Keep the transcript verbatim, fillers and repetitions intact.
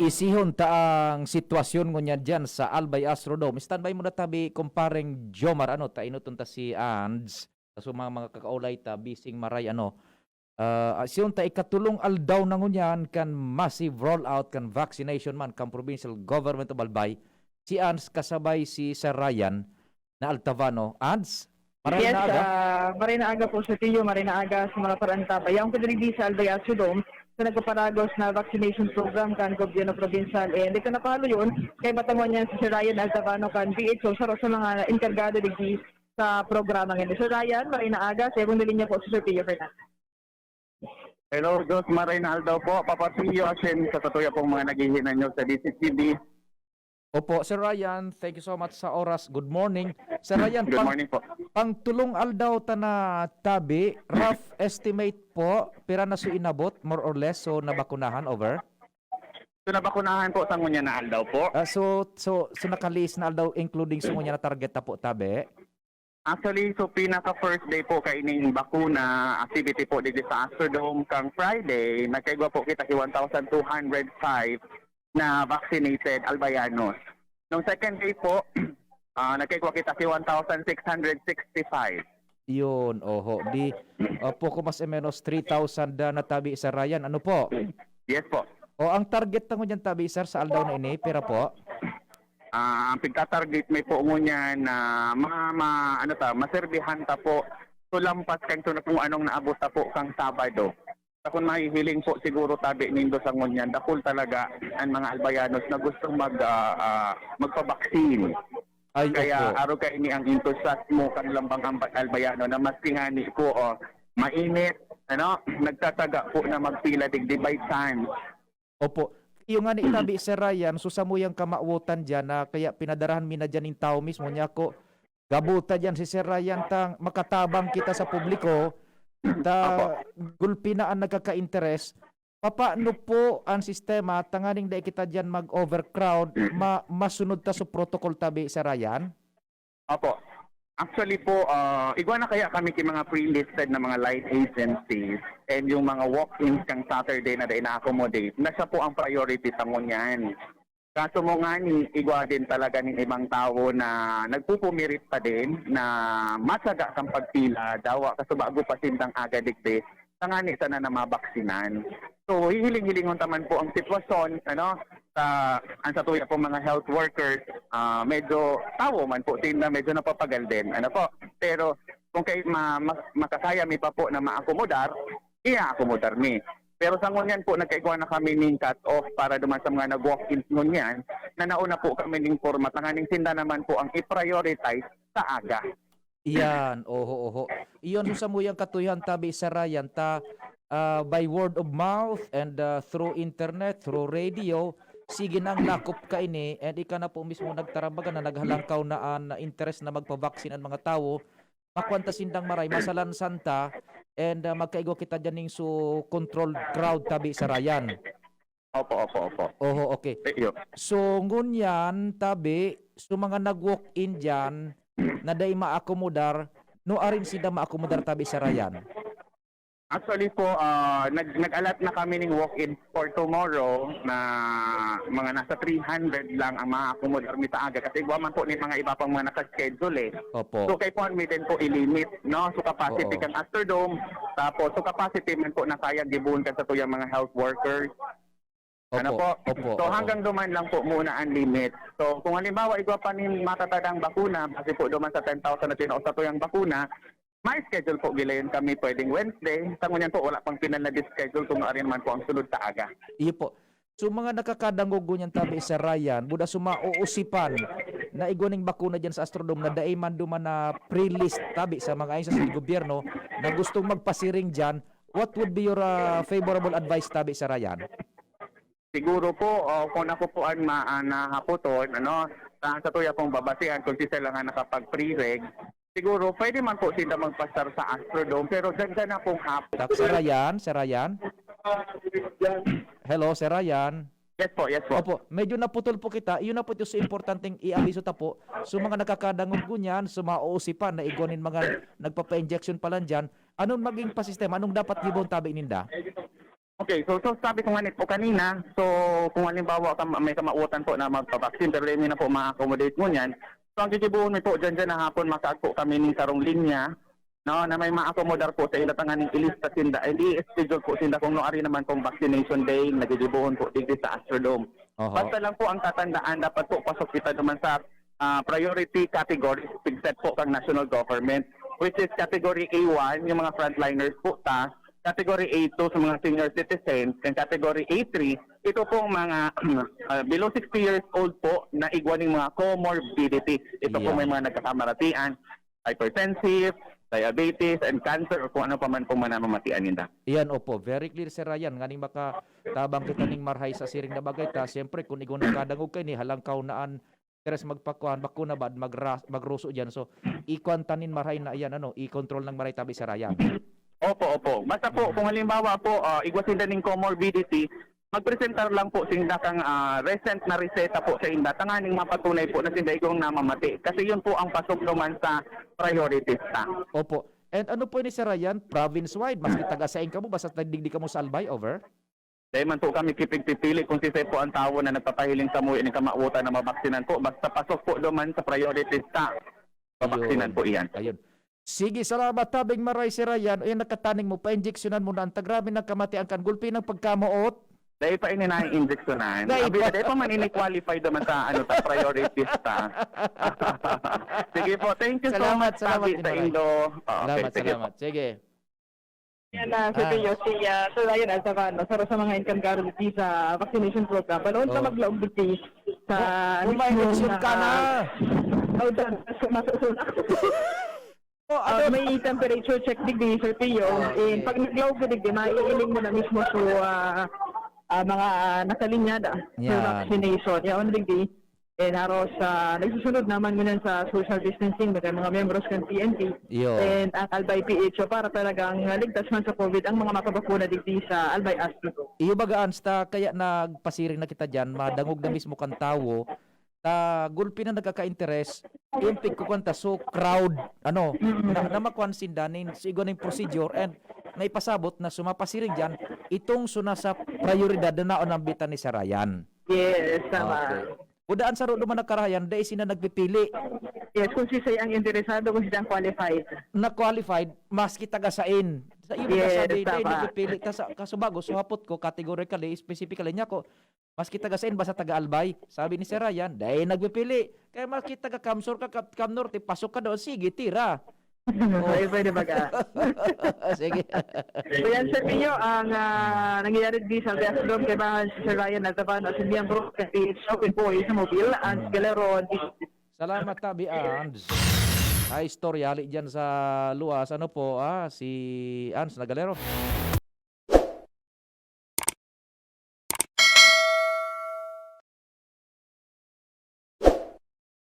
Isihon ta ang sitwasyon ngunyan diyan sa Albay Astrodome. Standby muna tabi, kumpareng Jomar, ano, ta inoton ta si Ands. Sa sumang mga kakaulay ta, bising maray, ano. Ah, isihon ta ikatulong aldaw na ngunyan kan massive rollout kan vaccination man kan Provincial Government of Albay. Si Ands kasabay si Sir Ryan na Altavano. Ands, maray Yes, na aga. ah, maray na aga po sa tiyo, maray na aga sa mga parantabay. Ang P D D sa Albay Astrodome, sa nagpaparagos na vaccination program kan gobyerno probinsyal. And ito na palo yun, kay batangon niya si Sir Ryan Altavano kan B H O, sa, sa mga enkargado digdi sa programa ngayon. Sir Ryan, maray na aga, sa ibong linya po si Sir Pio Fernandez. Hello, Diyos, maray na aldaw po. Papa Pio, asin sa tatuya pong mga naghihinanyo sa D C T V. Opo, Sir Ryan, thank you so much sa oras. Good morning. Sir Ryan, Good pang, morning po. Pang tulong aldaw ta na tabi, rough estimate po, pira na so inabot, more or less, so nabakunahan, over? So, nabakunahan po sa ngunyan na aldaw po. Ah, so, so, so nakalihis na aldaw, including sa ngunyan na target na po, tabi? Actually, so pinaka first day po kaining bakuna, activity po digdi sa Astrodome kang Friday, nagkaigwa po kita si one thousand two hundred five na vaccinated Albayanos. Nung second day po, ah, nagkaigwa kita si one thousand six hundred sixty-five. Yun, oho. Di, ah, poko mas o menos three thousand na natabi, Sir Ryan. Ano po? Yes po. O, ang target na ngunyan tabi, sir, sa aldaw na ini, pira po? Ah, ang pagta-target mi po ngunyan na ma-, ma-, ano ta, maserbihan ta po, tulampas kan kung anong naabot ta po kang Sabado. Sa kung mahihiling po siguro tabi nindo sa ngunyan, dakul talaga ang mga Albayanos na gustong mag, ah, ah, magpabaksin. Ay, Kaya opo. Aro kaini ang entusiasmo kan lambang ambat Albayano na maski ngani po, oh, mainit, ano, nagtataga po na magpila digdi by time. Opo. Iyo nga ni tabi, Sir Ryan, so samuyang kamawotan diyan na kaya pinadarahan mi na diyan ning tawo mismo, niya ko, gabuta diyan si Sir Ryan, ta makatabang kita sa publiko, ta Opo. Gulpi na ang nagkaka-interes. Papaano po ang sistema tanganing dai kita diyan mag-overcrowd, ma-, masunod ta sa protocol tabi, Sir Ryan? Opo. Actually po, ah, igwa na kaya kami ki mga pre-listed na mga line agencies and yung mga walk-ins kang Saturday na dai na-accommodate, na siya po ang priority sa ngunyan. Kaso mo ngani, igwa din talaga ning ibang tawo na nagpupumirit pa din na matyaga kang pagpila, dawa kaso bago pa sindang aga digdi, tangani sana na mabaksinan. So, hihiling-hilingon ta man po ang sitwasyon, ano, sa, ang satuya pong mga health workers, ah, medyo tawo man po sinda, medyo napapagal din, ano po. Pero kung kay ma-, ma-, makakaya mi pa po na maakomodar, iya-akomodar mi. Pero sa ngunyan po, nagkaigwa na kami ning cut-off para duman sa mga nag-walk-ins ngunyan, na nauna po kami ning porma, tanganing sinda naman po ang i-prioritize sa aga. Iyan, oho, oho. Iyon, so samuyang katuyohan tabi, Sir Ryan, ta, ah, by word of mouth and, ah, through internet, through radio, sige na ang lakop kaini, and ika na po mismo nagtarabagan na naghalangkaw na an interes na magpabaksin ang mga tawo, makuan ta sindang maray, masalansan ta, and, ah, magkaigwa kita diyan ning so controlled crowd tabi, Sir Ryan. Opo, opo, opo. Oho, okay. Eh, yo. So, ngunyan, tabi, so mga nag-walk-in diyan na dai maakomodar, no arin sila maakomodar tabi, Sir Ryan? Actually po, ah, nag-, nag-allot na kami ning walk-in for tomorrow na mga nasa three hundred lang ang maakomodar mi sa aga kasi igwa man po ni mga iba pang mga naka-schedule eh. Opo. So, kay kuwan mi din po i-limit, no? So, capacity Oo. Kang Astrodome, tapos so capacity man po na kaya gibohon kan satuyang mga health workers. Ano Opo, po? Opo, So, opo. Hanggang duman lang po muna ang limit. So, kung halimbawa, igwa pa nin matatadang bakuna, base po duman sa ten thousand na tinao sa tuyang bakuna, may schedule po gilayon kami pwedeng Wednesday. Sa ngunyan po, wala pang final na schedule kung arin man po ang sunod sa aga. Iyo po. So, mga nakakadangog ngunyan tabi, Sir Ryan, buda suma-uusipan na igwa ning bakuna dyan sa Astrodome na dai man duman na pre-list tabi sa mga ayon sa gobyerno na gustong magpasiring dyan, what would be your, ah, favorable advice tabi, Sir Ryan? Siguro po, ah, kung ako po ang ma-, ah, nahapoton, ano, sa, sa tuya pong babasihan, kung si sila nga nakapag-pre-reg, siguro pwede man po sila magpasar sa Astrodome, pero dyan, dyan akong hap- Tak-, Sir Ryan, Sir Ryan? Hello, Sir Ryan? Yes po, yes po. Opo, medyo naputol po kita. Iyon na po ito sa importanteng i-abiso ta po. So, mga nakakadangog ko niyan, so mauusipan na igwa nin mga nagpapa-injection pa lang dyan. Anong maging pa sistema? Anong dapat gibon tabi ninda? Okay, so, so sabi ko nga ni po kanina, so kung halimbawa kam-, may kamautan po na magpabaksin, pero dai mi na po ma-accommodate ngunyan, so ang gigibohon mi po, dyan, dyan na hapon, makaag po kami ning sarong linya, no, na may maakomodar po sa inda tanganing ilista sinda, and i-schedule po sinda kung nuari naman pong vaccination day na gigibohon po digdi sa Astrodome. Oho. Basta lang po ang tatandaan, dapat po pasok kita naman sa, ah, priority category, pigset po kang national government, which is category A one, yung mga frontliners po ta, category A two sa mga senior citizens, and category A three, ito pong mga, ah, below sixty years old po na igwa ning mga comorbidity. Ito po may Yan. mga nagkakamaratian, hypertensive, diabetes, and cancer, o kung ano pa man pong manamamatian ninda. Iyan, opo. Very clear, Sir Ryan. Nganing makatabang kita ning marhay sa siring na bagay ta, siyempre, kung igwa nakadangog kaini, halangkaw na an interes magpakuan, bako na bad magra-, magruso diyan. So, ikuan ta nin marhay na iyan, ano, i-control ng marhay tabi, Sir Ryan. Opo, opo. Basta po, Mm. kung halimbawa po, ah, igwa sinda ning comorbidity, magpresentar lang po sinda kang, ah, recent na reseta po sa inda, tanganing mapatunay po na sinda igwang namamati. Kasi yun po ang pasok naman sa priorities ta. Opo. And ano po ini, Sir Ryan? Province-wide, maski taga sain kamo, basta digdi kamo sa Albay, over? Dai man po kami kipigpipili kung sisay po ang tawo na nagpapahiling samuya ning kamautan na mabaksinan po. Basta pasok po duman sa priorities ta, mabaksinan Ayun. po iyan. Ayun. Sige, salamat, tabing maray, Sir Ryan. Ayan, nakataning mo, painjeksyonan mo na. Ang tagrabe ng kamatian kan gulpi ng pagkamoot. Dai pa ini na injeksyonan. Dai Abi, pa. dai pa man ini qualified naman sa, ano, sa priorities ta. Sige po, thank you so Salamat, much, salamat, Tabi, sa Inday. Indo. Ah, okay, Salamat, sige po. salamat. Sige. Yan na, Sir Ah. Pio, si, ah, Sir Ryan Altavano, saro sa mga enkargado dito sa vaccination program. Baloon ka Oh. maglaog dito sa Oh, oh, may mismong, eleksyon ka ah, na. Oh, dyan, mas, mas, mas, Oh, Ah, ano? may temperature check digdi, Sir Pio. Ah, Eh, okay. pag naglaog ka digdi, maiiling mo na mismo so, ah, ah, mga, ah, nakalinyada sa Yan. vaccination. Yaon digdi. Eh, naros, ah, nagsusunod naman ngunyan sa social distancing, mga, mga membros kan P N P. Iyo. And ang Albay P H O para talagang, ah, ligtas man sa COVID ang mga makabakuna digdi sa Albay Astro. Iyo baga, Ans, ta kaya nagpasiring na kita diyan, madangog na mismo kan tawo, ta gulpi na nagkaka-interes, yung pigkukuan ta, so crowd, ano, Mm. na, na makuan sinda nin, sa igwa ning procedure, and naipasabot na sumapasiring diyan, itong suna sa prioridad na naon ang bitan ni Sir Ryan. Yes, tama. Okay. Kung daan saro duman na karahayan, dai sila nagpipili. Yes, kung sisay ang interesado, kung sisay ang qualified. Na qualified, maski taga sain. Sa iyo, Yes, sabi, dai tama. nagpipili. Ta sa, kaso bago, suhapot ko, categorically, specifically niya ko, maski taga sain, basta taga Albay. Sabi ni Sir Ryan, dai nagpipili. Kaya maski taga Camsur ka, Cam, Cam Norte, pasok ka doon, sige, tira. Pwede, pwede baga. Sige. So yan, Sir Pio, ang, ah, nangyayari di sa Albay Astrodome, kaibahan si Sir Ryan Altavano, si miyembro ng P H O, Pimpoy sa Mobile, ang Mm. Galero. Salamat, Tabi Ans. Ay, istorya, hali dyan sa luwas. Ano po, ah, si Ans Nagalero.